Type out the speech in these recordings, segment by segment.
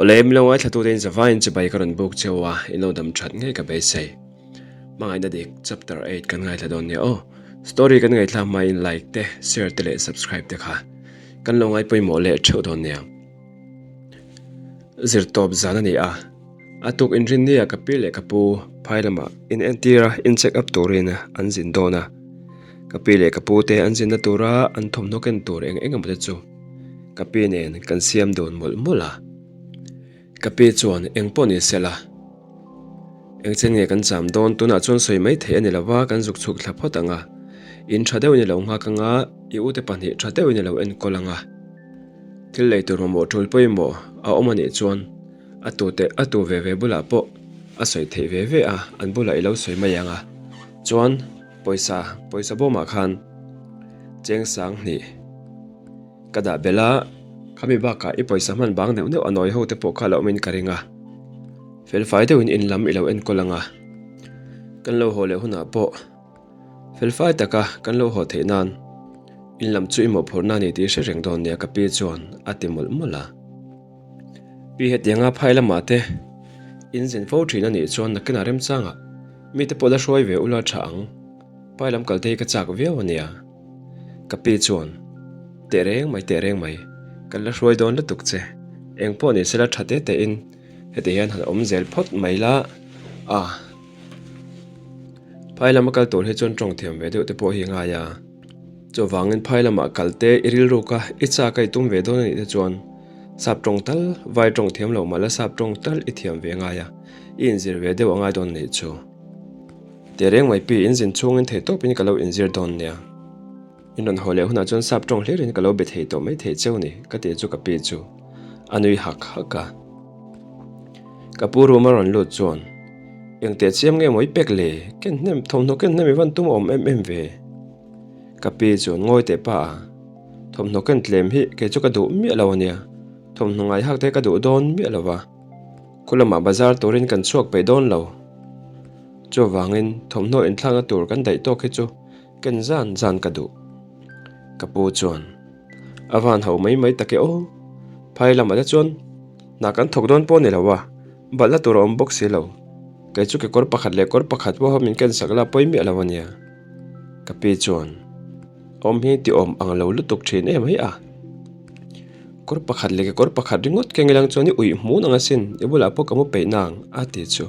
Awle, min lo ngaithlatute in zavaiin chibai ka rawn buk cheu a, in lo dam that ngei ka beisei. Hmangaihna dik chapter 8 kan ngaithla dawn nia aw. Story kan ngaithla hmain like te, share te leh subscribe te kha kan lo ngai pawimawh leh theuh dawn nia. Zirtawp zan a ni a, a tuk inrinnia ka pi leh ka pu phai lamah in entir a, in check up turin an zin dawn a. Ka pi leh ka pu te an zinna tura an thawmhnaw ken tur eng eng emaw te chu ka pi nen kan siam dun mawlh mawlh a. Ka pi chuan eng pawh ni sela, eng chen nge kan cham dawn tunah chuan sawi mai theih a ni lova kan zuk chhuk thla phawt ang a. In tha deuhin i lo nghak ang a, i ute pahnih tha deuhin i lo enkawl ang a. Thil lei tur mamawh tul pawimawh a awm a nih chuan a tu te a tu ve ve bulah pawh a sawi theih ve ve a, an bulah i lo sawi mai ang a. Chuan pawisa pawisa bawmah khan cheng sang hnih ka dah belh a, khami bakah i pawisa hman bang neuh neuh a nawi ho te pawh kha a lo awmin ka ring a. Felfai deuhin in lam i lo enkawl ang a, kan lo haw leh hunah pawh. Felfai taka kan lo haw theih nan in lam chu i mawhphurhna a ni tih hre reng dawn nia ka pi chuan a ti mawlh mawlh a. Pi hetianga phai lamah te in zin fo thin a nih chuan nakinah remchangah mite pawh la hruai ve ula tha ang, phai lam kal te hi ka chak viau a nia. Ka pi chuan teh reng mai teh reng mai kan la hruai dawn lutuk che, eng pawh ni sela tha te te in heti hian han awm zel phawt mai la a. Phai lama kal tur hi chuan tawng thiam ve deuh te pawh hi a ngai a. Chuvangin phai lamah kal te i rilruk a, i chak a i tum ve dawn a nih te chuan sap tawng tal, vai tawng thiam loh mah la sap tawng tal i thiam ve a ngai a, i inzir ve deuh a ngai dawn a nih chu. Tehreng mai pi, inzin chhungin theihtawpin ka lo inzir dawn nia. In rawn haw leh hunah chuan sap tawng hlirin ka lo be thei tawh mai thei cheu ni, ka tih chu ka pi chu a nui hak hak a. Ka pu room a rawn lut chuan, Eng teh chiam nge maw i pek le? Ken hnem, thawmhnaw ken hnem i van tum awm em em ve. Ka pi chuan ngawi teh pa a, Thawmhnaw ken tlem hi kei chu ka duh miah lo a nia, thawmhnaw ngai hak te ka duh dawn miah lo va, khu lamah bazar turin kan chhuak peih dawn lo. Chuvangin thawmhnaw inthlakna tur kan daih tawk hi chu Ken zan zan ka duh. Ka pu chuan, A van ho mai mai tak e aw. Phai lamah te chuan hna kan thawk dawn pawh a ni lo a, balhna tur a awm bawk si lo. Kei chu kekawr pakhat leh kawr pakhat pawha min ken sak la pawi miah lo a nia. Ka pi chuan, Awm hi ti awm ang lo lutuk thin em mai a. Kawr pakhat leh kekawr pakhat ringawt keng ilang chuan i uih hmun ang asin, i bulah pawh ka mu peih nang, a ti chu.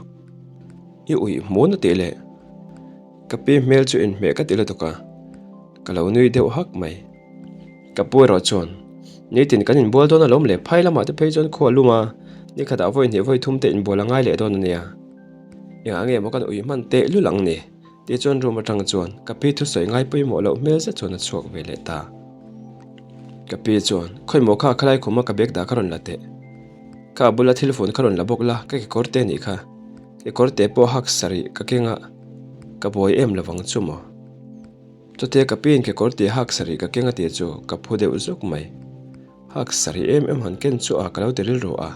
I uih hmun a tih leh. Ka pi hmel chu inhmeh ka ti lutuk a, ka lo nui deuh hak mai. Ka pu erawh chuan, Nitin kan inbual dawn alawm le, phai lamah te phei chuan khua lum a, nikhatah vawi hnih vawi thum te inbual a ngai leh dawn a nia. Engah nge maw kan ui hman teh lul ang ni? Tih chuan room atang chuan ka pi thusawi ngai pawimawh loh hmel zet chuan a chhuak ve leh ta. Ka pi chuan, Khawi maw kha khalai khuma ka bag dah kha rawn la teh. Kha bula thil fun kha rawn la bawk la, ka kekawr te nih kha. Kekawr te pawh hak sarih ka keng a, ka buai em lovang chu maw? Chutia ka piin kekawr tih hak sarih ka keng a tih chu ka phu deuh zuk mai. Hak sarih em em han ken chu a ka lo ti rilru a.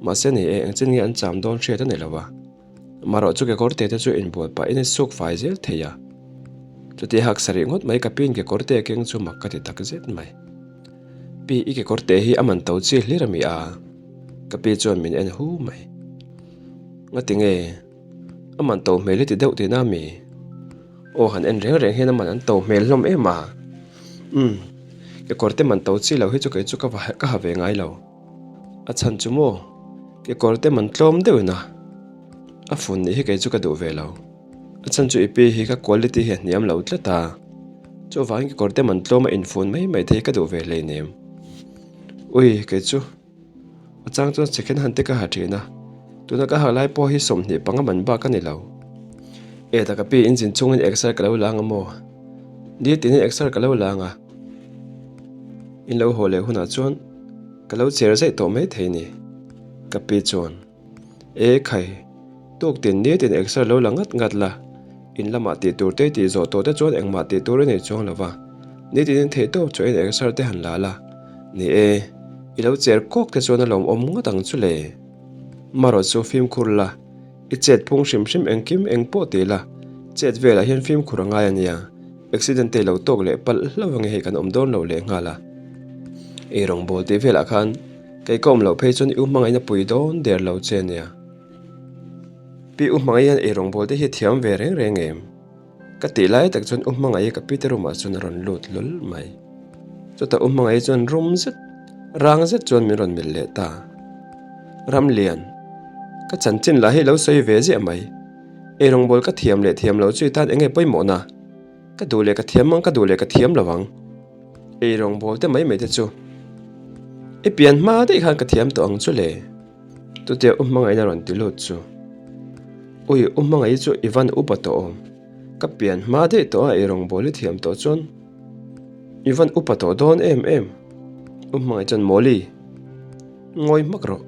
Mahse ni e, engchin nge an cham dawn hriat a ni lo a. Marawh chu kekawr te te chu inbual pahin a suk fai zel thei a. Chutia hak sarih ngawt mai ka piin kekawr te a keng chu mak ka ti tak zet mai. Pi i kekawr te hi a man to chi hlir a mi a? Ka pi chuan min en hu mai. Ngati nge? A man to hmel hi ti deuh tihna a mi? Aw han en reng reng hian a man an to hmel hlawm em a. Umm, kekawr te man to chi lo hi chu kei chu ka va ka ha ve ngai lo. A chhan chu maw? Kekawr te man tlawm deuhin a, a fun nih hi kei chu ka duh ve lo. A chhan chu i pi hi ka quality hi a hniam lo tlat a, chuvangin kekawr te man tlawm a infun mai mai te hi ka duh ve hleinem. Ui, kei chu a chang chuan second hand te ka ha thin a, tuna ka hak lai pawh hi 25 man bak a ni lo. E taka pi engine chungin exer ka lo la ang a maw? Nitin in exer ka lo la ang a, in lo haw leh hunah chuan ka lo cher zaih tawh mai thei ni, ka pi chuan. E khai, tuk tin nitin exer lo la ngat ngat la, in lamah tih tur te tih zawh tawh te chuan engmah tih tur i nei chuang lo va, nitin in theih tawp chuan exer te han la la, ni e, i lo cher kawk te chuan a lawmawm ngawt ang chu le. Marawh chu fimkhur la, i chet phung hrim hrim engkim eng pawh ti la, chet velah hian fimkhur a ngai a nia, accident te i lo tawk leh palh hlauh ange hei kan awm dawn lo leh nghal a. Ei rawngbawl tih velah khan. Kei ka awm loh phei chuan i u hmangaihna pui dawn der lo che nia. Pi u hmangaih hian eirawngbawl te hi a thiam ve reng reng em? Ka tih lai tak chuan u hmangaih ka pi te room ah chuan a rawn lut lul mai. Chutah u hmangaih chuan rum zet, rang zet chuan min rawn melh leh ta. Ramlian, ka chanchin lah hi lo sawi ve ziah mai. Eirawngbawl ka thiam leh thiam loh chu i tan eng nge pawimawhna? Ka duh leh ka thiam ang, ka duh leh ka thiam lo ang. Eirawngbawl te mai mai te chu i pian hma daih khan ka thiam tawh ang chu le. Chutia U Hmangaihna rawn ti lut chu, Ui, U Hmangaih chu i van upa tawh awm. Ka pian hma daih tawh a eirawngbawl i thiam tawh chuan i van upa tawh dawn em em. U Hmangaih chuan Mawli, ngawi hmak rawh.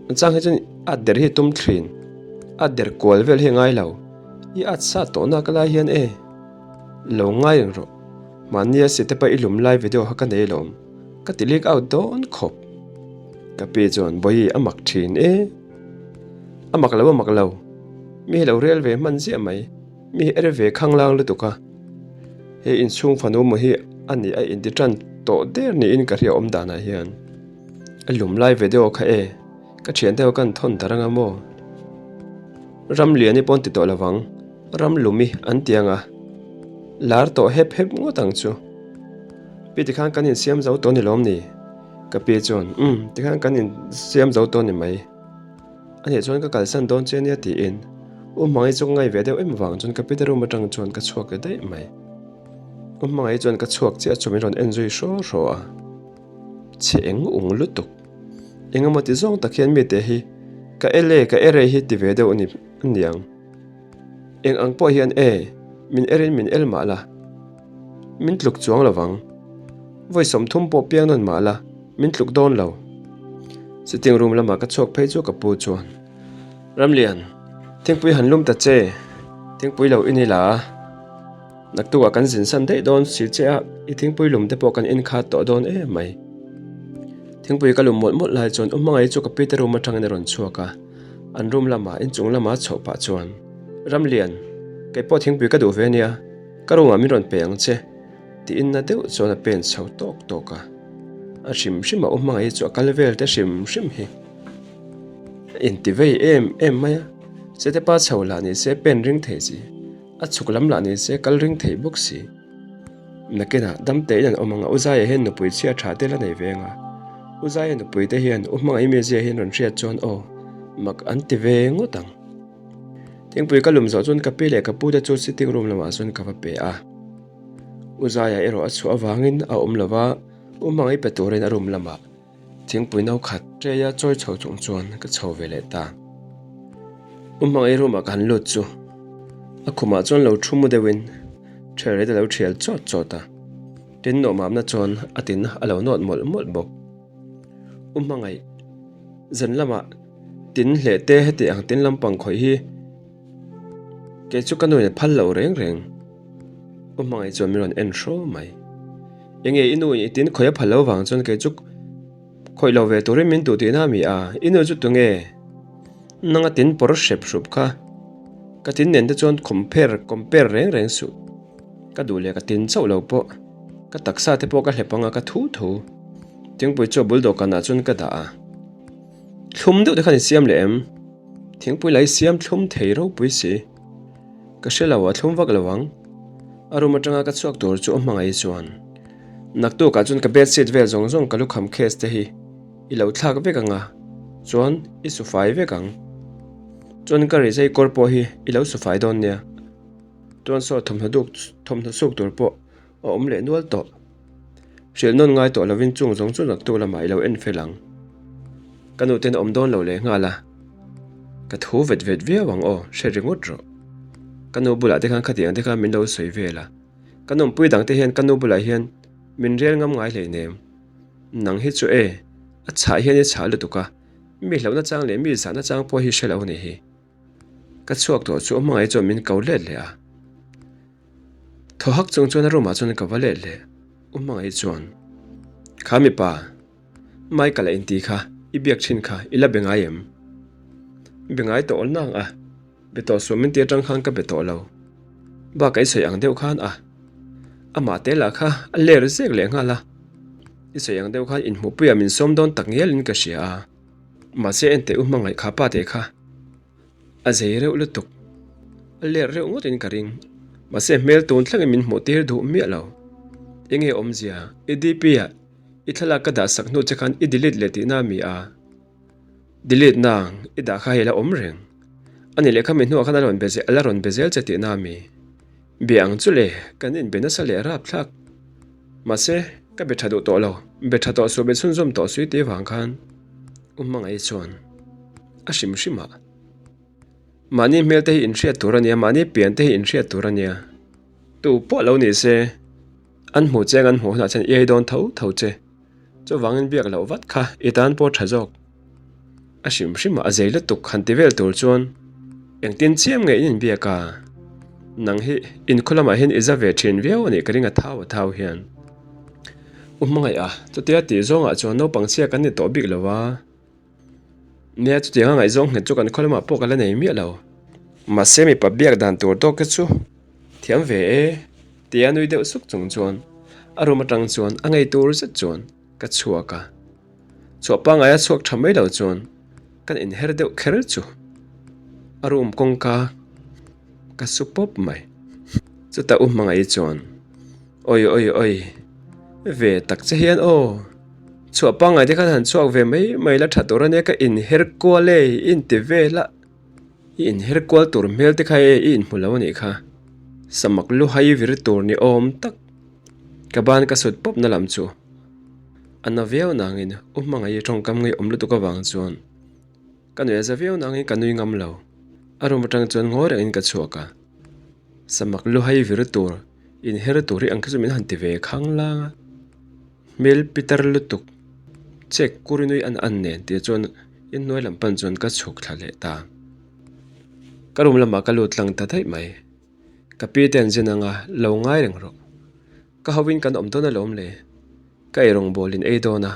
A chang hi chuan at der hi tum thin, at der kual vel hi a ngai lo. I at sa tawh nak lai hian e, lo ngai reng rawh. Mahnia sitepa i lum lai video kha ka nei alawm. Ka ti leak out dawn khawp. Ka pi chuan Bawihi a mak thin e. A mak lo a mak lo. Mi hi lo rel ve hman ziah mai. Mi hi er ve khanglang lutuk a. He inchhung fanu maw hi a nih a inti tan tawh der niin ka hria awm danah hian. A lum lai video kha e. Ka thian deuh kan thawn ta rang a maw? Ramliani pawn ti tawh lovang, Ramlumi an ti ang a, lar tawh hep hep ngawt ang chu. Pi tikhan kan insiam zo tawh ni lawm ni? Ka pi chuan, Umm, tikhan kan insiam zo tawh ni mai. A nih chuan ka kalsan dawn che nia tiin U Hmangaih chu ka ngaih ve deuh em vang chuan ka pite room atang chuan ka chhuak ta daih mai. U Hmangaih chuan ka chhuak chiah chu min rawn en zui hraw hraw a. Chhe eng ung lutuk. Engemaw ti zawng tak hian mite hi ka el e, ka er e hi ti ve deuh a ni aniang. Eng ang pawh hian e, min erin min el mah la, min tluk chuang lo vang. Vawi 30 pawh piang nawn mah la, min tluk dawn lo. Sitting room lamah ka chhuak phei chu ka pu chuan, Ramlian, thingpui han lum ta che, thingpui lo in ila. Naktukah kan zin san daih dawn si che a, i thingpui lum te pawh kan inkhat tawh dawn em mai. Thingpui ka lum mawlh mawlh lai chuan U Hmangaih chu ka pite room atangin a rawn chhuak a, an room lamah inchung lama chhoh pah chuan, Ramlian, kei pawh thingpui ka duh ve nia, ka room ah min rawn pe ang che, tiin na deuh chuan a pen chho tawk tawk a. A hrim hrim a U Hmangaih chu a kal vel te hrim hrim hi a intivei em em mai a, Setepa chho lah ni se pen ring thei si. A chhuk lam lah ni se kal ring thei bawk si. Nakinah dam tein an awm ang a, U Zaia hian nupui chhia tha te la nei ve ang a. U Zaia nupui te hian U Hmangaih mizia hian rawn hriat chuan aw, mak an ti ve ngawt ang. Thingpui ka lum zawh chuan ka pi leh ka pu te chu sitting room lamah chuan ka va pe a. U Zaia erawh a chhuah avangin a awm lo va, U Hmangaih pe turin a room lamah Thingpui no khat tray a chawi chho chung chuan ka chho ve leh ta. U Hmangaih room ah ka han lut chu a khumah chuan lo thu mu deuhin thial rei te lo thial chawt chawt a, tin nawhmamna chuan a tin a lo nawt mawlh mawlh bawk. U Hmangaih, zan lamah tin hleh te heti ang tin lampang khawih hi kei chu ka nuin a phal lo reng reng. U Hmangaih chuan min rawn en hraw mai. Enge i nu in i tin khawih a phal lo vang chuan kei chu khawih lo ve turin min duh tihna a mi a, i nu chu tunge? Nanga tin pawr hrep hrup kha ka tin nen te chuan compare compare reng reng suh. Ka duh leh ka tin chauh lo pawh ka taksa te pawh ka hlep anga ka thu thu. Thingpui chu a bul dawhkanah chuan ka dah a. Thlum deuh te khan i siam leh em? Thingpui la i siam thlum thei ropui si. Ka hre lo, a thlum vak lo ang. A room atanga ka chhuak tur chu a hmangaih chuan, Naktukah chuan ka bedsheet vel zawng zawng ka lukham case te hi i lo thlak vek ang a, chuan i su fai vek ang. Chuan ka rizai kawr pawh hi i lo su fai dawn nia. Chuan saw thawmhnaw duk thawmhnaw suk tur pawh a awm leh nual tawh. Hrilh nawn ngai tawh lovin chung zawng chu naktuk lamah i lo en fel ang. Ka nuten a awm dawn lo leh nghal a, ka thu vet vet viau ang aw, hre ringawt rawh. Ka nu bulah te khan khatiang te khan min lo sawi vel a, ka nawmpui dang te hian ka nu bulah hian min rel ngam ngai hleinem. Nang hi chu e, a chhah hian i chhah lutuk a, mi hlauhna chang leh mi zahna chang pawh hi hre lo a nih hi. Ka chhuak tawh chu a hmangaih chuan min ko let leh a. Thaw hak chung chuan a room ah chuan ka va let leh. U hmangaih chuan, Kha mipa, Michael a inti kha, i biak thin kha, i la be ngai em? Be ngai tawh nang a, be tawh suah min ti atang khan ka be tawh lo. Bak i sawi ang deuh khan a, amah te lah kha a ler zek leh nghal a. I sawi ang deuh khan inhmuhpuiah min sawm dawn tak ngialin ka hria a. Mahse enteh u hmangaih kha pa teh kha a zei reuh lutuk. A let reuh ngawtin ka ring. Mahse hmel tun thlengin min hmuh tir duh miah lo. Enge awmzia? I DP ah i thlalak ka dah sak hnu che khan i delete leh tihna a mi a? Delete nang i dah kha hei la awm reng. Ani leh kha mi hnuah khan a rawn be a la rawn be zel che tihna a mi? Be ang chu le, kan inbe nasa leh rapthlak. Mahse, ka be tha duh tawh lo, be tha tawh suh, be chhunzawm tawh sui tih vang khan U Hmangaih chuan a hrim hrim a. Mahni hmel te hi inhriat tur a nia, mahni pian te hi inhriat tur a nia. Tu pawh lo ni se, an hmuh cheng an hmuh hunah chuan i ei dawn tho tho che. Chuvangin biak loh vat kha i tan pawh tha zawk. A hrim hrim a zei lutuk han ti vel tur chuan engtin chiam nge in inbiak a? Nang hi inkhaw lamah hian i za ve thin viau a nih ka ring a thau a thau hian. U hmangaih a, chutia tih zawngah chuan naupang chhia kan ni tawh bik lo a. Nia chutiang a ngaihzawng nghet chu kan khaw lamah pawh ka la nei miah lo. Mahse mipa biak dan tur tawk te chu thiam ve e tia nui deuh suk chung chuan a room atang chuan a ngei tur zet chuan ka chhuak a. Chhuah pangaia chhuak tha mai lo chuan kan inher deuh kher chu a room kawngka ka su pawp mai. Chutah u hmangaih chuan Oi oi oi ve tak che hian aw chhuah pangai te khan han chhuak ve mai mai la tha tur ania ka inher kual e i inti vel a i inher kual tur hmel te kha e i inhmu lo anih kha samak lu hai vir tur ni awm tak ka ban ka sut pawp na lam chu a na viau nangin u hmangaih i tawngkam ngei awm lutuk avang chuan ka nui a za viau nangin ka nui ngam lo a room atang chuan ngawi rengin ka chhuak a samak lu hai vir tur inher tur hi ang kha chu min han ti ve khang lang a hmel pitar lutuk chek kuri nui an an nen tih chuan inhnuai lam pan chuan ka chhuk thla leh ta ka room lamah ka lut tlang ta daih mai ka pi te an zin anga lo ngai reng rawh ka ho in kan awm dawn alawm le ka eirawng bawl in ei dawn a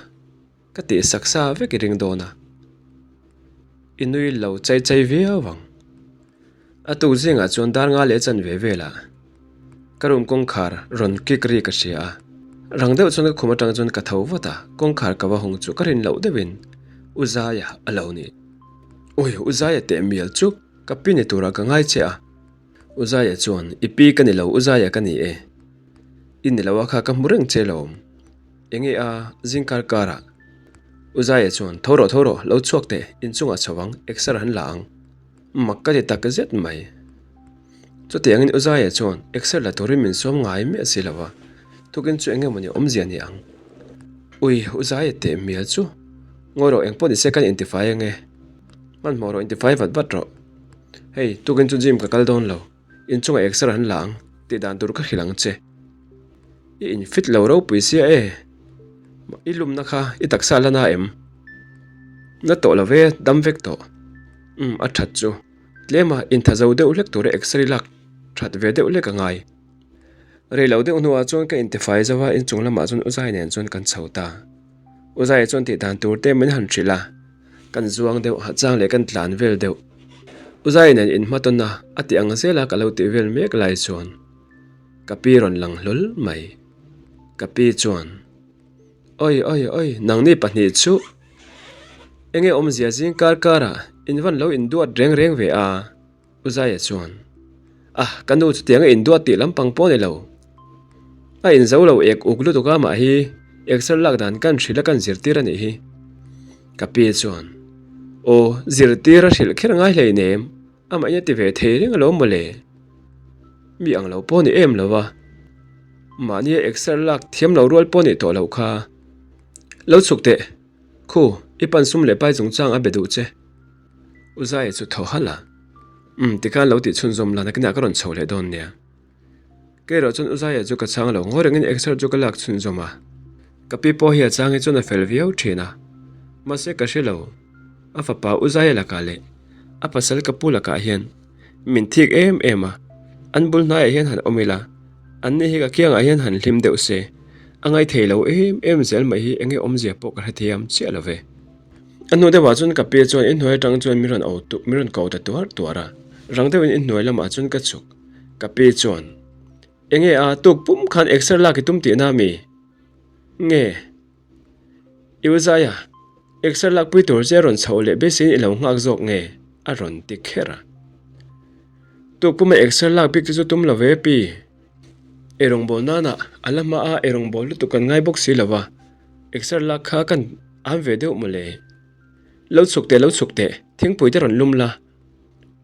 ka tih sak sa vek i ring dawn a i nui lo chai chai viau ang. A tuk zingah chuan dar nga leh chan ve velah ka room kawngkhar rawn kik ri ka hria a, rang deuh chuan ka khum atang chuan ka tho vat a, kawngkhar ka va hawng chu ka rin loh deuhin U Zaia a lo ni. Ui, U Zaia teh mial chu ka pi ni turah ka ngai che a. U Zaia chuan, I pi ka ni lo, U Zaia ka ni e. I ni lo a kha ka hmu reng che lawm. Enge a, zingkar karah. U Zaia chuan, Tho rawh, tho rawh, lo chhuak teh, inchungah chho ang, exer han la ang. Mak ka ti tak zet mai. Chutiangin U Zaia chuan exer la turin min sawm ngai miah si lo a, tukin chu eng emawni awmzia ni ang. Ui, U Zaia teh hmel chu. Ngawi rawh engpawh nise kan intifai ange. Hmanhmawh rawh intifai vat vat rawh. Hei, tukin chu gym ka kal dawn lo. Inchungah exer an la ang tih dan tur ka hrilh ang che. I infit lo ropui sia e. I lumna kha i taksa la na em? Na tawh lo ve, dam vek tawh. Umm a that chu. Tlema intha zo deuh hlek tura x-ray lak that ve deuh hlek a ngai. Rei lo deuh hnuah chuan ka intifai zo a, inchung lamah chuan U Zai nen chuan kan chho ta. U Zai chuan tih dan tur te min han hrilh a, kan zuang deuh hachang leh kan tlan vel deuh. U Zai nen inhmatawn a, a tih ang zela ka lo tih vel mek lai chuan ka pi rawn lang hlawl mai. Ka pi chuan. Oi oi oi, nangni pahnih chu enge awmzia zing kar karah in van lo induat reng reng ve a? U Zaia chuan, Ah, ka nu chutiang a induat tih lampang pawh a ni lo. A inzo lo ek uk lutuk a mah hi exer lak dan kan hrilh a kan zirtir a nih hi. Ka pi chuan, Aw, zirtir a hrilh kher ngai hleinem. Amah in a ti ve thei reng alawm mawle. Mi ang lo pawh ni em lo a. Mahni a exer lak thiam lo rual pawh nih tawh loh kha. Lo chhuk teh. Khu, i pan sum leh pai chungchang a be duh che. U Zaia chu thaw halh a. Umm, tikhan lo tih chhunzawm la, nakinah ka rawn chho leh dawn nia. Kei erawh chuan U Zaia chu ka chhang lo, ngawi rengin exer chu ka lak chhunzawm a. Ka pi pawh hi a chang hi chuan a fel viau thin a, mahse ka hre lo. A fapa U Zaia lakah leh a pasal ka pu lakah hian min thik em em a, an bul hnaiah hian han awm ila, anni hi ka kiangah hian han hlim deuh se, a ngaithei lo em em zel mai hi enge awmzia pawh ka hrethiam chiah lo ve. A hnu deuhah chuan ka pi chuan inhnuai atang chuan min rawn au min rawn ko ta tuar tuar a, rang deuhin inhnuai lamah chuan ka chhuk. Ka pi chuan, Enge a, tuk pum khan exer lak i tum tihna mi? Nge? I u Zaia, exer lakpui tur che rawn chhoh leh beiseiin i lo nghak zawk nge? a rawn ti kher a. Tukpuma exer lak bik te chu tum lo ve pi. Eirawngbawl nana a la hma a eirawngbawl lutuk kan ngai bawk si lo va, exer lak kha kan am ve deuh mawle. Lo chhuk teh, lo chhuk teh, thingpui te rawn lum la,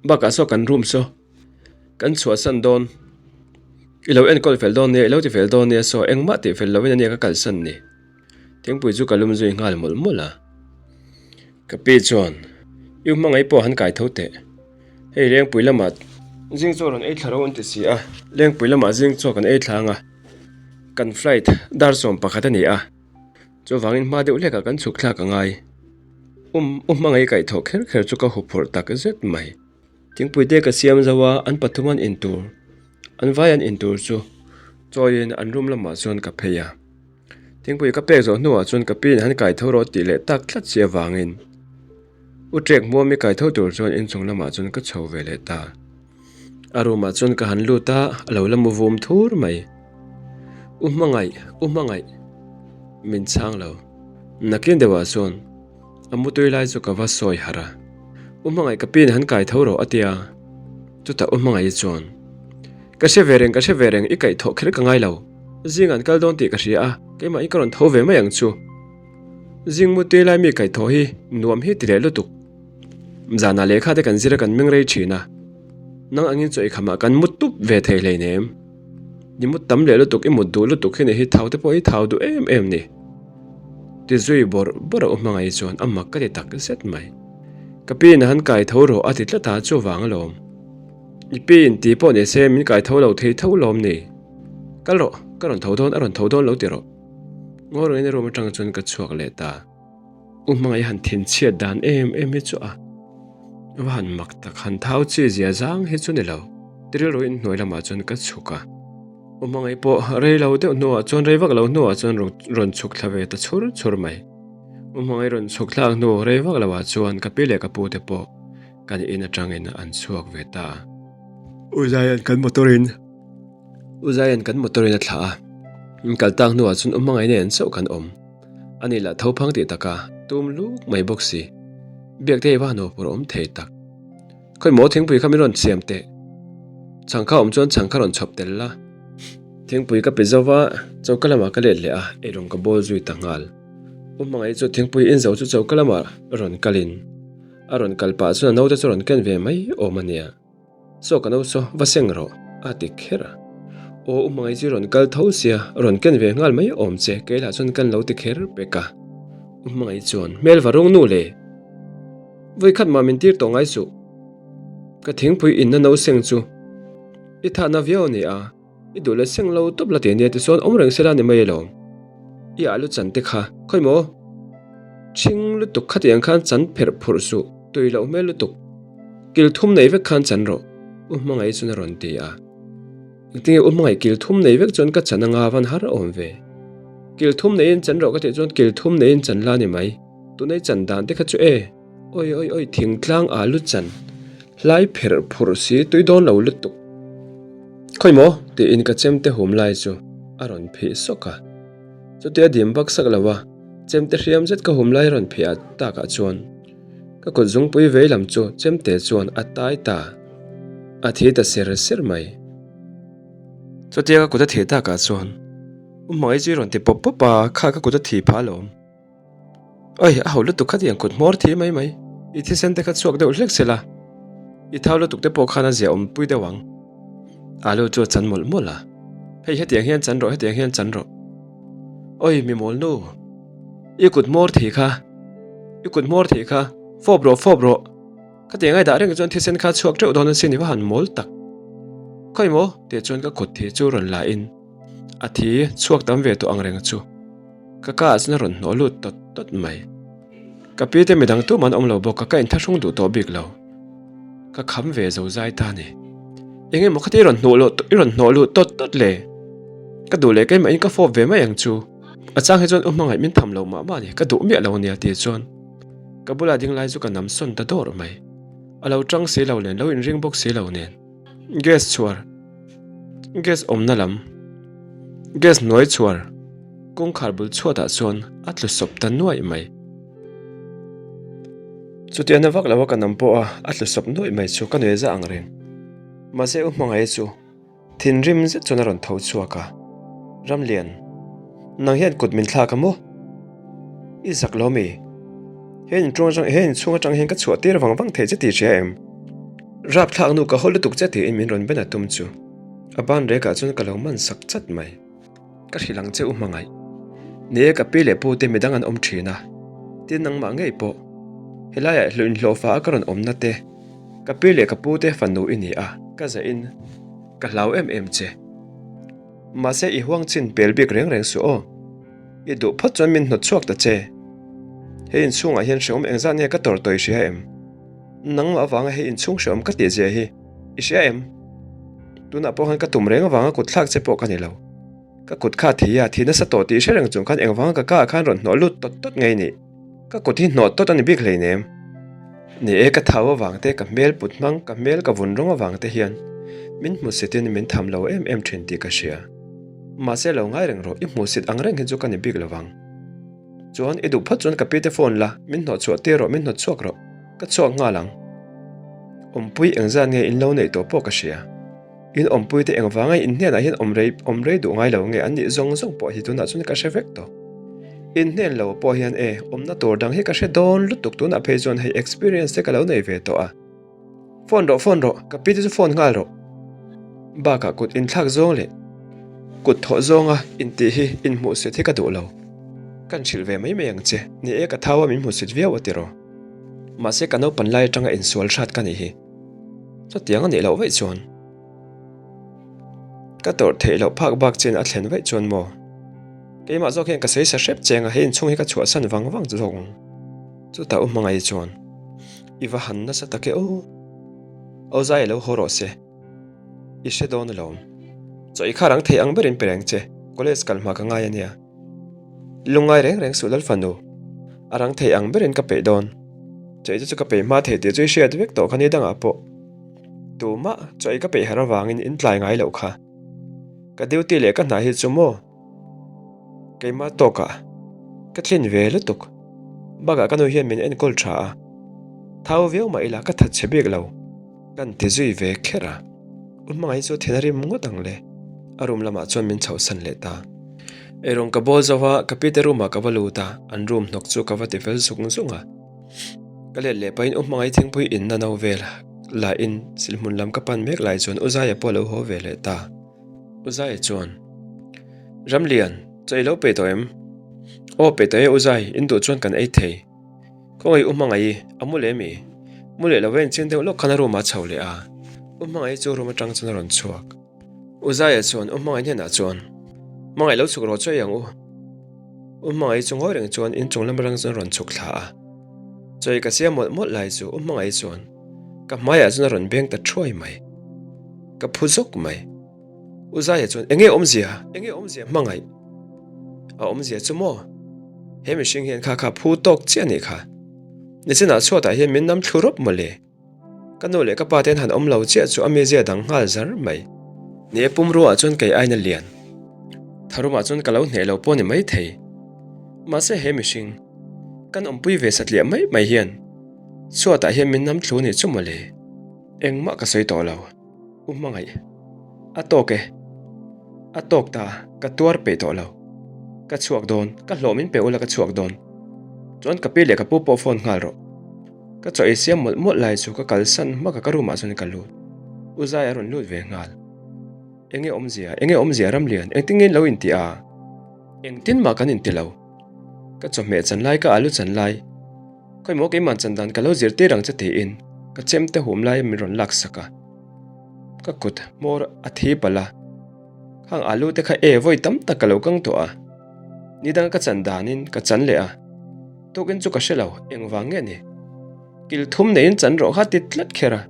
bakah saw kan room saw kan chhuahsan dawn, i lo enkawl fel dawn nia, i lo ti fel dawn nia saw engmah tih fel lovin ania ka kalsan ni. Thingpui chu ka lum zui nghal mawlh mawlh a. Ka pi chuan, I u hmangaih pawh han kai tho teh. Hei Lengpui lamah zing chaw rawn ei thla ro an ti si a, Lengpui lamah zing chaw kan ei thla ang a, kan flight dar 11 a ni a, chuvangin hma deuh hlekah kan chhuk thlak a ngai. Um u hmangaih kaihthawh kher kher chu ka huphurh tak zet mai. Thingpui te ka siam zo a, an pathum an in tur, an vai an in tur chu chawiin an room lamah chuan ka phei a. Thingpui ka pek zawh hnuah chuan ka piin han kai tho rawh tih leh tak tlat si avangin U Trek hmuam i kai tho tur chuan inchung lamah chuan ka chho ve leh ta. A room ah chuan ka han lut a, a lo la mu vum thur mai. U hmangaih, U hmangaih. Min chhang lo. Nakin deuhah chuan a mutui lai chu ka va sawi harh a. U hmangaih ka piin han kai tho rawh a ti a. Chutah U hmangaih chuan, Ka hre ve reng, ka hre ve reng, i kaihthawh kher ka ngai lo. Zing an kal dawn tih ka hria a, keimah in ka rawn tho ve mai ang chu. Zing mutui lai mi kaihthawh hi nuam hi ti leh lutuk. Zanah lehkha te kan zir a kan meng rei thin a. Nang angin chaw ikhamah kan mut tup ve thei hleinem. I mut tam leh lutuk, i mut duh lutuk hi ni hi thau te pawh hi thau duh em em ni. Ti zui bawrh bawrh a u hmangaih chuan a mak ka ti tak zet mai. Ka pi in a han kai tho rawh a ti tlat a chuvang alawm. I pi in ti pawh ni se min kai tho lo thei tho lawm ni. Kal rawh, ka rawn tho dawn a rawn tho dawn lo ti rawh. Ngaw rengin room atang chuan ka chhuak leh ta. U hmangaih han thinchhiat dan em em hi chu a va han mak tak, han thau chi zia zang hi chu ni lo. Tiril ruih hnuai lamah chuan ka chhuk a. U hmangaih pawh rei lo deuh hnuah chuan rei vak lo hnuah chuan rawn chhuk thla ve ta chhur chhur mai. U hmangaih rawn chhuk thlak hnu rei vak lo ah chuan ka pi leh ka pu te pawh kan in atangin an chhuak ve ta a. U Zaian kan motor in U Zaian kan motor in a thlah a. Min kal tak hnuah chuan U hmangaih nen chauh kan awm. Ani lah tho phang tih taka tum luk mai bawk si. Biak te hi va han haw pawr awm thei tak. Khawi maw thingpui kha min rawn siam teh. Chhangkha awm chuan chhangkha rawn chhawp tel la. Thingpui ka pe zo va, choka lamah ka let leh a, eirawng ka bawl zui ta nghal. U hmangaih chu thingpui in zo chu choka lamah rawn kalin a rawn kal pah chuan a naute chu rawn ken ve mai awm a nia. Saw ka no saw, va seng rawh, a ti kher a. Aw u hmangaih chu i rawn kal tho sia, rawn ken ve nghal mai awm che, kei lah chuan kan lo ti kher pek a. U hmangaih chuan, Hmel va rung nu le! Vawikhat mah min tir tawh ngai suh. Ka thingpui inna no seng chu i thahna viau a ni a, i duh leh seng lo tawp la ti a nia tichuan awm reng sela ni mai alawm. I alu chan te kha khawi maw? Ṭhing lutuk khatiang khan chan pherh phurh suh, tui loh hmel lutuk. Kil thum nei vek khan chan rawh, U Hmangaih chuan a rawn ti a. Engtinge U Hmangaih kil thum nei vek chuan ka chan anga van har awm ve. Kil thum neiin chan rawh ka tih chuan kil thum neiin chan la ni mai. Tunei chan dan te kha chu e. Oi oi oi thingtlang alu chan hlai pherh phurh si tui dawn lo lutuk. Khawi maw? tiin ka chemte hum lai chu a rawn phih sawk a. Chutia dim bak sak lo a, chemte hriam zet ka hum lai rawn phih ah takah chuan ka kut zungpui vei lam chu chemte chuan a tai ta. A thi ta ser ser mai. Chutia ka kut a thih takah chuan U Hmangaih chu i rawn ti pawp pawp a, kha ka kut a thi phah alawm. Oi, a ho lutuk kha tiang kut hmawr thi mai mai. I thisen te kha chhuak deuh hlek se la, i thau lutuk te pawh khan a zia awm pui deuh ang. Alu chu a chan mawlh mawlh a, Hei hetiang hian chan rawh, hetiang hian chan rawh. Oi, mi mawl nu, i kut hmawr thi kha, i kut hmawr thi kha, fawp rawh, fawp rawh. Ka ti ngai dah reng chuan thisen kha chhuak teuh dawn asin i va han mawl tak. Khawi maw? tih chuan ka kut thi chu rawn la in a thi chhuak tam ve tawh ang reng chu. Ka ka ah chuan a rawn hnawh lut tawt tawt mai. Ka pi te midang tumah an awm lo bawk a, ka inthlahrung duh tawh bik lo. Ka kham ve zo zai ta a ni. Eng emaw khati i rawn hnuh loh i rawn hnawh lut tawt tawt le? Ka duh leh keimah in ka fawp ve mai ang chu. A chang hi chuan u hmangaih min tham lo mah mah a ni, ka duh miah lo a nia tih chuan ka bula ding lai chu ka nam sawn ta dawr mai. A lo tang si lo nen, lo inring bawk si lo nen. Gas chhuar, gas awmna lam, gas hnuai chhuar. Kawngkhar bul chhuatah chuan a tlu sawp ta nuaih mai. Chutia na vak lo a ka nam pawh a, a tlu sawp nuaih mai chu ka nuai za ang reng. Mahse u hmangaih chu thinrim zet chuan a rawn tho chhuak a, Ramlian, nang hian kut min thlak a maw? I zak lo mi? He inchung atang he inchhung atang hian ka chhuah tir vang vang thei che tih hria em? Rapthlak nu ka haw lutuk che tiin min rawn ben a tum chu a ban rekah chuan ka lo man sak chat mai. Ka hrilh ang che u hmangaih. Ni e ka pi leh pu te midang an awm thin a, tin nangmah ngei pawh. Helaiah hlawh inhlawhfa a ka rawn awmna te, ka pi leh ka pu te fanu i ni a, ka zah in ka hlau em em che. Mahse i huang chin pel bik reng reng suh aw. I duh phawt chuan min hnawt chhuak ta che. Hei inchhungah hian hrehawm engzat nge ka tawr tawh i hria em? Nangmah avanga hei inchhung hrehawm ka tih zia hi i hria em? Tunah pawh khan ka tum reng avanga kut thlak che pawh ka ni lo. Ka kut kha thi a, thi nasa tawh tih hre reng chung khan engvanga ka ka ah khan rawn hnawh lut tawt tawt ngei ni. Ka kut hi hnawh tawt a ni bik hleinem. Ni e, ka thau avang te, ka hmel put hmang, ka hmel ka vun rawng avang te hian min hmuhsitin min tham lo em em thin tih ka hria. Mahse lo ngai reng rawh, i hmuhsit ang reng hi chu ka ni bik lovang. Chuan i duh phawt chuan ka pi te phone la, min hnawh chhuah tir rawh, min hnawt chhuak rawh, ka chhuak nghal ang. Awmpui engzat nge in lo neih tawh pawh ka hria. In awmpuite engvanga in hnenah hian awm rei awm rei duh ngai lo nge an nih zawng zawng pawh hi tunah chuan ka hre vek tawh. In hnen lo pawh hian e, awmna tur dang hi ka hre dawn lutuk tunah phei chuan hei experience te ka lo nei ve tawh a. Phone rawh phone rawh, ka pi te chu phone nghal rawh. Bakah kut inthlak zawng leh kut thawh zawnga intih hi inhmuhsit hi ka duh lo. Kan hrilh ve mai mai ang che, ni e ka thau a min hmuhsit viau a ti rawh. Mahse ka naupan lai atanga insual hrat ka nih hi. Chutiang a nih loh vaih chuan ka tawrh theih loh phak bak chin a thlen vaih chuan maw? Keimah zawk hian ka sawi sa hrep cheng a, hei inchhung hi ka chhuahsan vang vang zawk ang. Chutah u hmangaih chuan i va han nasa tak e aw. Aw zai lo haw rawh se. I hre dawn alawm. Chaw i khar ang thei ang berin pe reng che, college kal hma ka ngai a nia. Lungngai reng reng suh Lalfanu, a rang thei ang berin ka peih dawn. Chaw ei chu ka peih hma thei tih chu i hriat vek tawh kha ni dangah pawh. Tumah chaw ei ka peih har avangin in tlai ngai loh kha. Ka duty leh ka hna hi chu maw? Keimah tawkah ka tlin ve lutuk. Bakah ka nu hian min enkawl tha a, thau viau mah ila ka thatchhe bik lo. Kan ti zui ve kher a, U Hmangaih chu thin a rim ngawt ang le. A room lamah chuan min chhohsan leh ta. Eirawng ka bawl zo a, ka pite room ah ka va lut a, an room hnawk chu ka va ti fel zung zung a. Ka let leh pahin U Hmangaih thingpui inna no vel la in silhmun lam ka pan mek lai chuan U Zaia pawh a lo haw ve leh ta. U Zaia chuan, Ramlian, chaw i lo pe tawh em? Aw pe tawh e U Zai, in duh chuan kan ei thei. Khawngaih U Hmangaih, a mu leh mi? Mu leh lo e, inchhing deuh lawk khan a room ah a chho leh a. U Hmangaih chu room atang chuan a rawn chhuak. U Zaia chuan U Hmangaih hnenah chuan, Hmangaih lo chhuk rawh chawi ang u. U Hmangaih chu ngawi reng chuan inchung lam atang chuan a rawn chhuk thla a. Chawi ka siam mawlh mawlh lai chu U Hmangaih chuan ka hmaiah chuan a rawn beng ta thuai mai. Ka phu zawk mai. U Zaia chuan, Enge awmzia? Enge awmzia hmangaih? A awmzia chu maw? He mihring hian kha kha phu tawk chiah anih kha. Nichinah chhuatah hian min nam thlu rawp mawle. Ka nu leh ka pa ten han awm lo chiah chu a mizia dang nghal zar mai. Ni e pumruaah chuan kei aina lian. Tharumah chuan ka lo hneh lo pawh ni mai thei. Mahse he mihring, kan awmpui ve satliah mai mai hian chhuatah hian min nam thlu nih chu mawle. Engmah ka sawi tawh lo. U hmangaih, a tawk e. A tawk ta, ka tuar peih tawh lo. Ka chhuak dawn, ka hlawh min pe ula ka chhuak dawn. Chuan ka pi leh ka pu pawh phone nghal rawh. Ka chaw ei siam mawlh mawlh lai chu ka kalsan hmaka ka room ah chuan ka lut. U Zai a rawn lut ve nghal. Enge awmzia, enge awmzia Ramlian, engtin nge in lo intih a? Engtin mah kan inti lo. Ka chawhmeh chan lai, ka alu chan lai. Khawimaw keimah chan dan ka lo zirtir ang che tiin ka chemte hum lai min rawn lak sak a. Ka kut hmawr a thi palh a, khang alu te kha e vawi tam tak ka lo kang tawh a, nidang ka chan danin ka chan leh a, tukin chu ka hre lo engvang nge ni? Kil thum neiin chan rawh kha ti tlat kher a,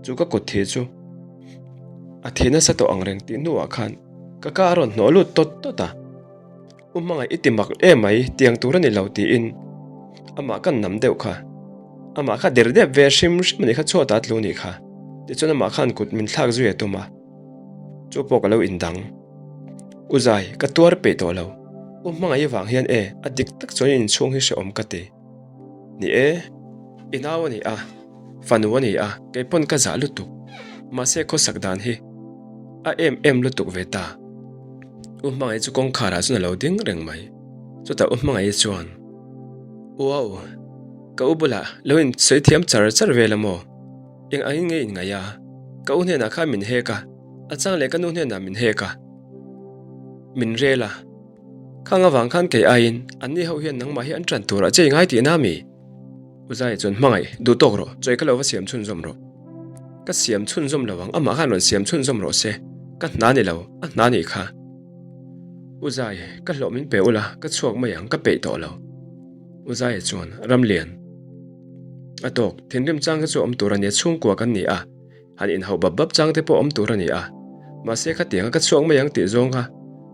chu ka kut thi chu a thi nasa tawh ang reng tih hnuah khan ka ka a rawn hnawh lut tawt tawt a. U hmangaih i ti mak em mai, tiang tur a ni lo tiin amah kan nam deuh kha. Amah kha der dep ve hrim hrim a nih kha chhuatah a tlu nih kha. Tichuan amah khan kut min thlak zui a tum a, chu pawh ka lo indang. U Zai, ka tuar peih tawh lo. U hmangaih vang hian e, a dik tak chuan in inchhung hi hrehawm ka ti. Ni e, i nau a ni a, fanu a ni a, kei pawn ka zah lutuk. Mahse khawsak dan hi a em em lutuk ve ta. U hmangaih chu kawngkhar ah chuan a lo ding reng mai. Chutah U hmangaih chuan, Uau, ka u bulah lo in sawi thiam char char vel a maw? Eng angin nge in ngaih a? Ka u hnenah khan min hek a, a chang leh ka nu hnenah min hek a, min rel a. Khang avang khan kei aiin anni ho hian nangmah hi an ṭan turah che i ngai tihna a mi? U Zai chuan hmangaih duh tawk rawh, chawi ka lo va siam chhunzawm rawh. Ka siam chhunzawm lo ang, amah khan rawn siam chhunzawm rawh se, ka hna ni lo, a hna nih kha. U Zai, ka hlawh min pe ula, ka chhuak mai ang, ka peih tawh lo. U Zaia chuan, Ramlian. A tawk, thinrim chang kha chu awm tur a nia, chhungkua kan ni a, han inhauh bap bap chang te pawh awm tur a ni a, mahse khatianga ka chhuak mai ang tih zawng kha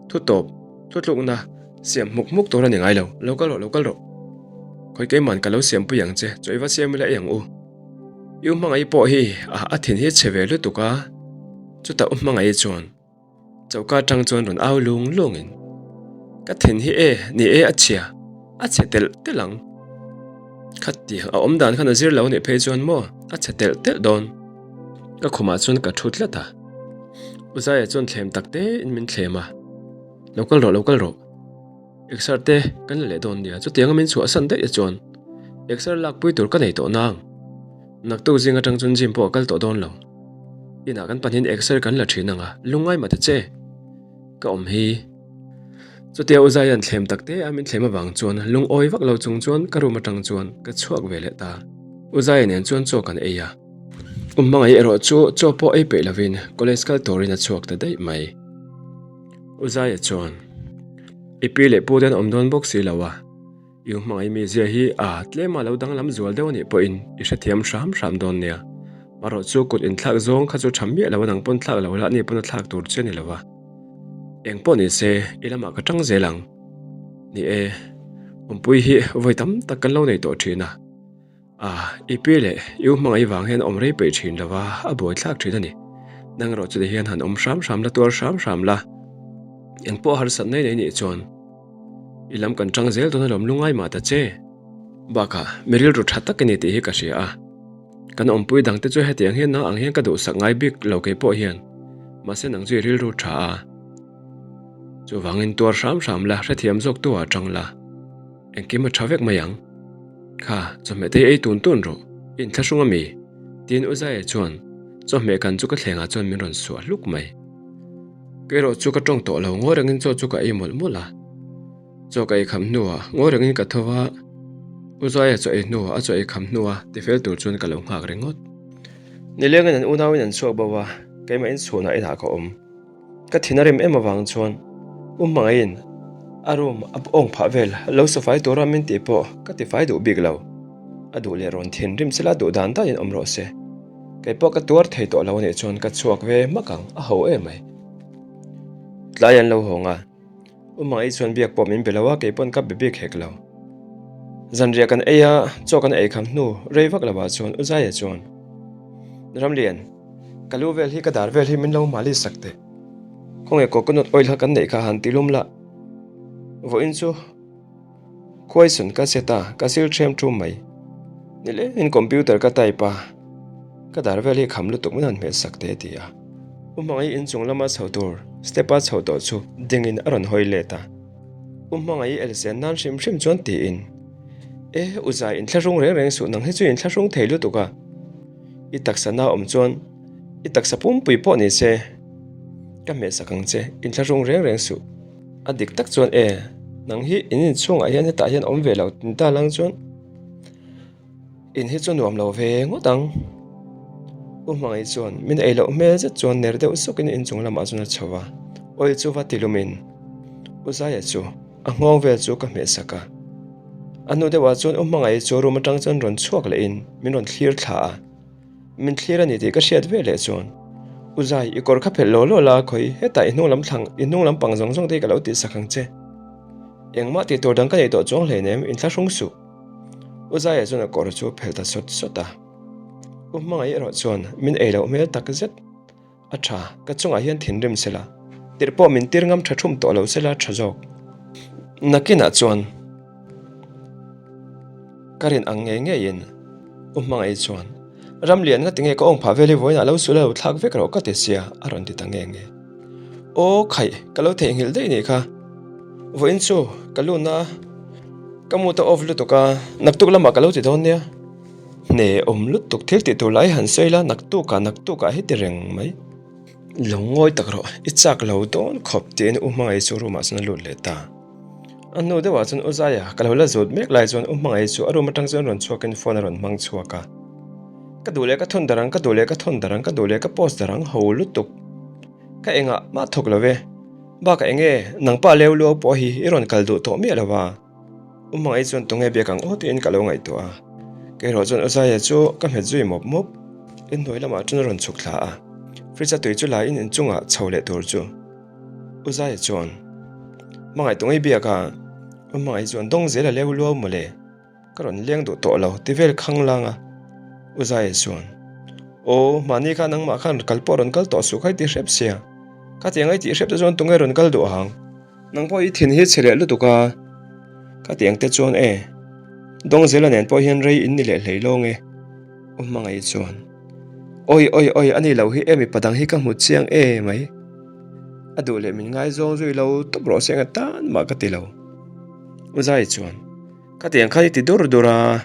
thu tawp, thu tlukna siam hmuk hmuk tur a ni ngai lo, lo kal rawh, lo kal rawh. Khawi keiman ka lo siampui ang che, chaw i va siam ila ei ang u. I u hmangaih pawh hi a a thin hi chhe ve lutuk a, chutah u hmangaih chuan. Choka atang chuan rawn au lung lungin, Ka thin hi e, ni e a chhia, a chhe telh telh ang. Khatiang a awm dan khan a zir lo nih phei chuan maw a chhe telh telh dawn. Ka khumah chuan ka thu tlat a. U Zaia chuan thlem tak tein min thlem a, Lo kal rawh, lo kal rawh. Exer te kan la leh dawn nia, chutianga min chhuahsan daih te chuan exer lakpui tur ka nei tawh nang. Naktuk zing atang chuan gym pawh a kal tawh dawn lo. Inah kan pahnihin exer kan la thin ang a, lungngai mah ta che. Ka awm hi. Chutia U Zaia'n thlem tak te a min thlem avang chuan lungawi vak lo chung chuan ka room atang chuan ka chhuak ve leh ta. U Zaia nen chuan chaw kan ei a. U Hmangaih erawh chu chaw pawh ei peih lovin college kal turin a chhuak ta daih mai. U Zaia chuan, I pi leh pu te an awm dawn bawk si lo a, I u hmangaih mi zia hi a tlema lo danglam zual deuh a nih pawhin i hrethiam hram hram dawn nia. Marawh chu kut inthlak zawng kha chu tha miah lo a nang pawn thlak lo la ani pawn a thlak tur che a ni lo a. Eng pawh ni se i lamah ka tang zel ang. Ni e, awmpui hi vawi tam tak kan lo nei tawh thin a. A, i pi leh i u hmangaih vang hian awm rei peih thin lo a, a buaithlak thin a ni. Nang erawh chuti hian han awm hram hram la, tuar hram hram la. Eng pawh harsat nei nei nih chuan i lam kan tang zel dawn alawm lungai mah ta che. Bakah mi rilru tha tak i ni tih hi ka hria a. Kan awmpui dangte chu hetiang hian nang ang hian ka duhsak ngai bik lo kei pawh hian. Mahse nang chu i rilru tha a. Chuvangin tuar hram hram la, hrethiam zawk tu ah tang la. Engkim a tha vek mai ang. Kha, chawhmeh te hi ei tun tun rawh, i inthlahrung a mi? Tiin U Zaia chuan chawhmeh kan chu ka thlengah chuan min rawn suah hluk mai. Ka erawh chu ka tawng tawh lo, ngawi rengin chaw chu ka ei mawlh mawlh a. Chaw ka ei kham hnuah ngawi rengin ka tho a, U Zaia chaw ei hnuah a chaw ei kham hnua tifel tur chuan ka lo nghak ringawt. Nilengin an unauin an chhuak bo a, keimah inchhunah inah ka awm. Ka thin a rem em avang chuan U Hmangaihin a room a awng phah vel lo safai tura min tih pawh ka tifai duh bik lo. A duh leh rawn thin rim sela duh dan danin awm rawh se. Kei pawh ka tuar thei tawh lo anih chuan ka chhuak ve hmak ang, a ho em mai. Tlai an lo hawng a. U Hmangaih chuan biak pawh min be lo a, kei pawn ka be bik hek lo. Zanriah kan ei a, chaw kan ei kham hnu rei vak lo ah chuan U Zaia chuan, Ramlian, ka lu vel hi ka dar vel hi min lo mali sak teh. Khawnge coconut oil kha kan neih kha han ti lum lah. Vawiin chu. Question ka set a, ka sil ṭhem ṭhum mai. Nilengin computer ka type a, ka dar vel hi kham lutuk min han hmeh sak teh ti a. U Hmangaih inchung lama chho tur step a chho tawh chu dingin a rawn hawi let a. U Hmangaih elsen nan hrim hrim chuan tiin, E, U Zai inthlahrung reng reng suh nang hi chu inthlahrung thei lutuk a. I taksa na awm chuan i taksa pumpui pawh ni se ka hmeh sak ang che, inthlahrung reng reng suh. A dik tak chuan e, nang hi in inchhungah hian hetah hian awm ve lo tin ta lang chuan in hi chu nuam lo ve ngawt ang. U Hmangaih chuan min ei loh hmel zet chuan ner deuh sukin inchung lamah chuan a chho a, oil chu va ti lumin U Zaia chu a nghawng vel chu ka hmeh sak a. A hnu deuhah chuan U Hmangaih chu room atang chuan rawn chhuak lehin min rawn thlir thla a. Min thlir a ni tih ka hriat ve leh chuan, U Zai, i kawr kha phelh law law la, khawi, hetah i hnung lam thlang, i hnung lam pang zawng zawng te hi ka lo tih sak ang che. Engmah tih tur dang ka nei tawh chuang hleinem, inthlahrung suh. U Zaia chuan a kawr chu phelh ta sawt sawt a. U Hmangaih erawh chuan min ei loh hmel tak zet. A tha, ka chungah hian thinrim sela, tirh pawh min tir ngam tha thum tawh lo sela tha zawk. Nakinah chuan ka rin ang ngei ngeiin U Hmangaih chuan, Ramlian nga tinge ka awng phah vel hi vawiinah lo sul a lo thlak vek rawh ka ti sia a rawn ti ta nge nge. Aw khaih, ka lo theihnghilh daih nih kha. Vawiin chu ka luna ka mut a off lutuk a, naktuk lamah ka lo ti dawn nia. Hne awm lutuk thil tih tur lai han sawi la, naktukah naktukah heti reng mai. Lo ngawi tak rawh, i chak lo dawn khawp tiin U Hmangaih chu room ah chuan a lut leh ta. A hnu deuhah chuan U Zaia ka lo la zut mek lai chuan U Hmangaih chu a room atang chuan rawn chhuakin phone a rawn hmang chhuak a. Ka duh leh ka thawn darh ang, ka duh leh ka thawn darh ang, ka duh leh ka post darh ang ho lutuk. Ka engah mah thawk lo e. Bakah enge nangpa leu luau pawh hi i rawn kal duh tawh miah lo a. U Hmangaih chuan tunge biak ang aw tiin ka lo ngaihtuah a, kei erawh chuan U Zaia chu ka hmet zui mawp mawp. Inhnuai lamah chuan a rawn chhuk thla a, fridge a tui chu la in inchungah chho leh tur chu U Zaia chuan Hmangaih tunge biak a, U Hmangaih chuan dawng zel a leu luau mawle, ka rawn leng duh tawh lo ti vel khang lang a, U Zaia chuan Aw, mahni kha nangmah khan kal pawh rawn kal tawh suh kha i ti hrep sia, khatiang a i tih hrep te chuan tunge rawn kal duh ang? Nang pawh i thin hi chhe leh lutuk a, ka ti ang te chuan e, Dawngzela nen pawh hian rei in ni leh hlei lawng e, U Hmangaih chuan Awi awi awi a ni lo hi e mipa dang hi ka hmu chiang e mai, a duh leh min ngaizawng zui lo tawp rawh se eng atan mah ka ti lo, U Zai chuan Ka ti ang khan i ti dur dur a,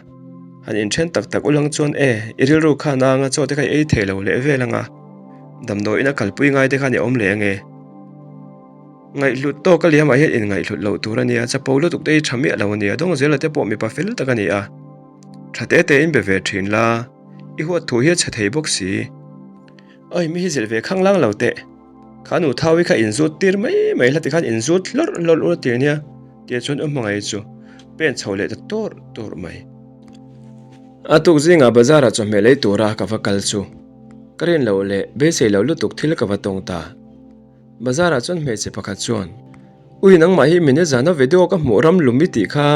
han inthen tak tak ulang chuan e, i rilru khan anga chaw te kha i ei thei lo leh vel anga, damdawiin a kalpui ngai te khan i awm leh ange. Ngaihhlut tawk a liamah hian inngaihhlut loh tur a nia, chapo lutuk te hi tha miah lo a nia, Dawngzela te pawh mipa fel tak a ni a, tha te te in be ve thin la, i huat thu hi a chhe thei bawk si. Oi, mi hi zilh ve khang lang lo teh, kha nu thau hi kha inzut tir mai mai hla tikhan inzut hlawrh hlawrh ula tir nia, tia chuan u hmangaih chu pen chho leh ta tawrh tawrh mai. A tuk zingah bazar ah chawhmeh lei tura ka va kal chu ka rin loh leh beisei loh lutuk thil ka va tawng ta. Bazar ah chuan hmeichhe pakhat chuan, Ui nangmah hi mine zana video ka hmuh ram lum i tih kha,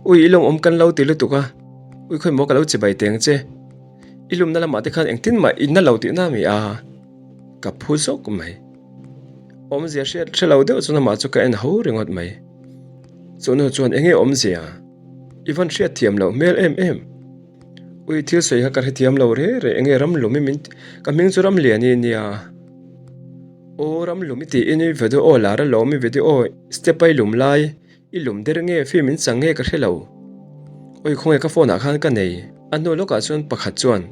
ui i lawmawm kan lo ti lutuk a, ui khawi maw ka lo chibai teng che, i lumna lamah te khan engtin mah i na lo tihna mi a, ka phu zawk mai. Awmzia hriat hre lo deuh chuan amah chu ka en ho ringawt mai. Chu nu chuan enge awmzia? I van hriat thiam loh hmel em em. Ui thil sawi kha ka hrethiam lo re re enge ram lum i min ka hming chu Ramliani nia. Aw ram lum i tiin i video aw lar alawm i video step a i lum lai i lum der nge film in chang nge ka hre lo. Awi khawnge ka phone ah khan ka nei. A hnu lawkah chuan pakhat chuan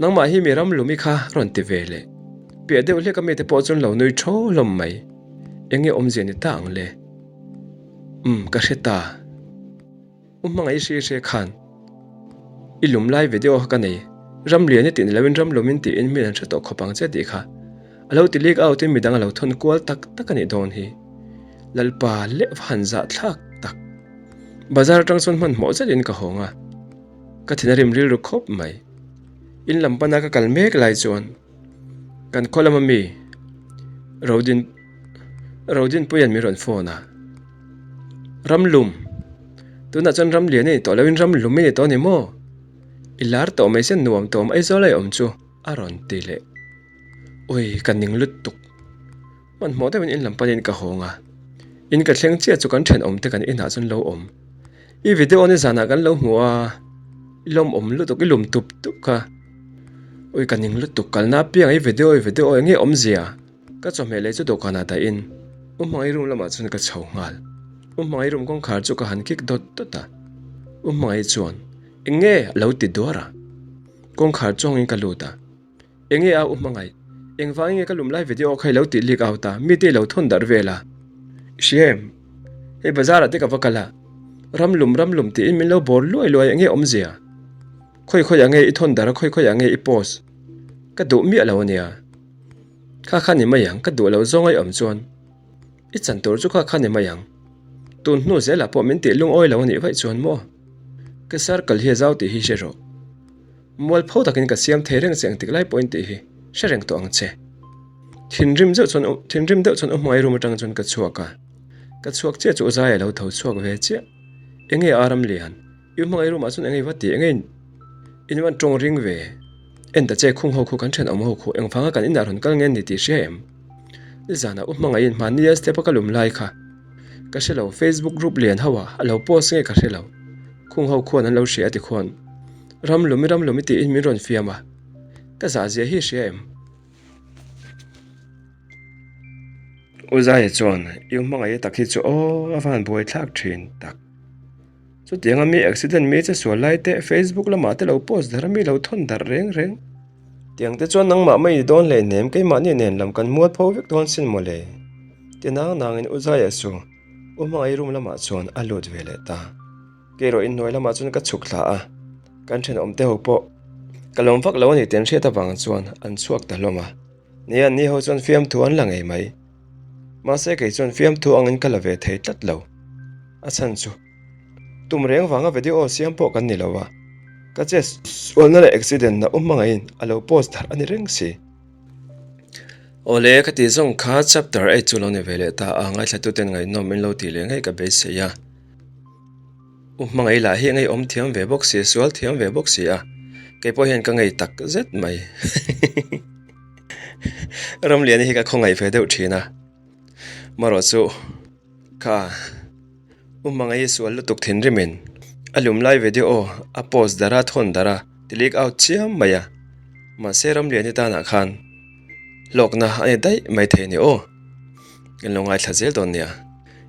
nangmah hi mi ram lum i kha rawn ti ve leh. Piah deuh hlek a mite pawh chuan lo nui thaw hlawm mai. Enge awmzia ni ta ang le. Umm ka hre ta. U hmangaih hre hre khan i lum lai video kha ka nei, ram lian i tih ni loin ram lumin tiin min an hre tawh khawp ang che tih kha a lo ti leak out in midang a lo thawn kual tak tak a nih dawn hi. Lalpa leh va han zah thlak tak. Bazar atang chuan hmanhmawh zetin ka hawng a, ka thin a rim rilru khawp mai. In lam pana ka kal mek lai chuan kan khaw lama mi Rodin Rodinpuia'n min rawn phone a. Ram lum. Tunah chuan ram lian a ni tawh loin ram lum i ni tawh a ni maw? I lar tawh mai se nuam tawh mai Aizawl a i awm chu a rawn ti leh. Ui ka ning lutuk. Hmanhmawh deuhin in lam panin ka hawng a. In ka thleng chiah chu kan thenawm te kan inah chuan lo awm. I video ni zanah kan lo hmu a, i lawmawm lutuk i lum tup tup kha. Ui ka ning lutuk kalna apiang i video i video eng nge awmzia? Ka chawhmeh leh chu dawhkanah dahin U Hmangaih room lamah chuan ka chho nghal. U Hmangaih room kawngkhar chu ka han kik dawt dawt a. U Hmangaih chuan, Eng nge? a lo ti duar a. Kawngkhar chuangin ka lut a. Eng nge a U Hmangaih? Engvangin nge ka lum lai video kha i lo tih leak out a, mite i lo thawn darh vel a? I hria em? Hei bazar ah te ka va kal a. Ram lum ram lum tiin min lo bawr luai luai eng nge awmzia? Khawi khawi ah nge i thawn darh a khawi khawi ah nge i post? Ka duh miah lo ania. Kha kha ni mai ang, ka duh loh zawng a i awm chuan i chan tur chu kha kha ni mai ang. Tun hnu zelah pawh min tih lungawi lo a nih vaih chuan maw? Ka circle hi a zau tih hi hre rawh. Mualpho takin ka siam thei reng che ang tik lai pawhin tih hi hre reng tawh ang che. Thinrim deuh chuan thinrim deuh chuan u hmai room atang chuan ka chhuak a, ka chhuak chiah chu u Zai a lo tho chhuak ve chiah. Enge a ram lian? I hmangaih room ah chuan eng nge va ti eng nge in van tawng ring ve en ta che khung ho khu kan thenawm ho khu engvanga kan inah rawn kal nge ni tih hria em? Nizanah u hmangaih in hmanni a step a ka lum lai kha. Ka hre lo, Facebook group lian ho ah a lo post nge ka hre lo. Khung ho khuan an lo hria ti khuan Ramlumi Ramlumi tiin min rawn fiam a, ka zah zia hi hria em? U Zaia chuan I u hmangaih tak hi chu aw a van buai thlak thin tak. Chutianga mi accident mi che sual lai te Facebook lamah te lo post darh a mi lo thawn darh reng reng. Tiang te chuan nangmah mai ni dawn hleihnem keimahni nen lam kan mual pho vek dawn sin mawle. Ti nang nangin U Zaia chu U Hmangaih room lamah chuan a lut ve leh ta. Kei erawh inhnuai lamah chuan ka chhuk thla a, kan thenawm te ho pawh ka lawm vak lo a ni tih an hriat avang chuan an chhuak ta hlawm a. Nia an ni ho chuan fiamthu an la ngei mai. Mahse kei chuan fiamthu angin ka la ve thei tlat lo. A chhan chu tum reng vanga video siam pawh kan ni lo a, ka che sualna leh accident na u hmangaihin a lo post darh a ni reng si. Awle ka tih zawng kha chapter eight chu lo ni ve leh ta a, ngaithlatuten ngaihnawm in lo tih leh ngei ka beisei a. U hmangaih lah hi ngei awm thiam ve bawk si, sual thiam ve bawk si a, kei pawh hian ka ngei tak zet mai. Ramliani hi ka khawngaih ve deuh thin a, marawh chu kha U hmangaih hi sual lutuk thinrimin a lum lai video a post darh a, thawn darh a, ti leak out chiam mai a, mahse Ramliani tanah khan hlawkna a ni daih mai thei a ni aw. In lo ngaithla zel dawn nia.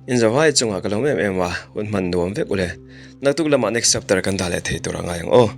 In zavai chungah ka lo em em a, hun hman nuam vek ule. Naktuk lamah next chapter kan dah leh thei tur a ngai ang aw.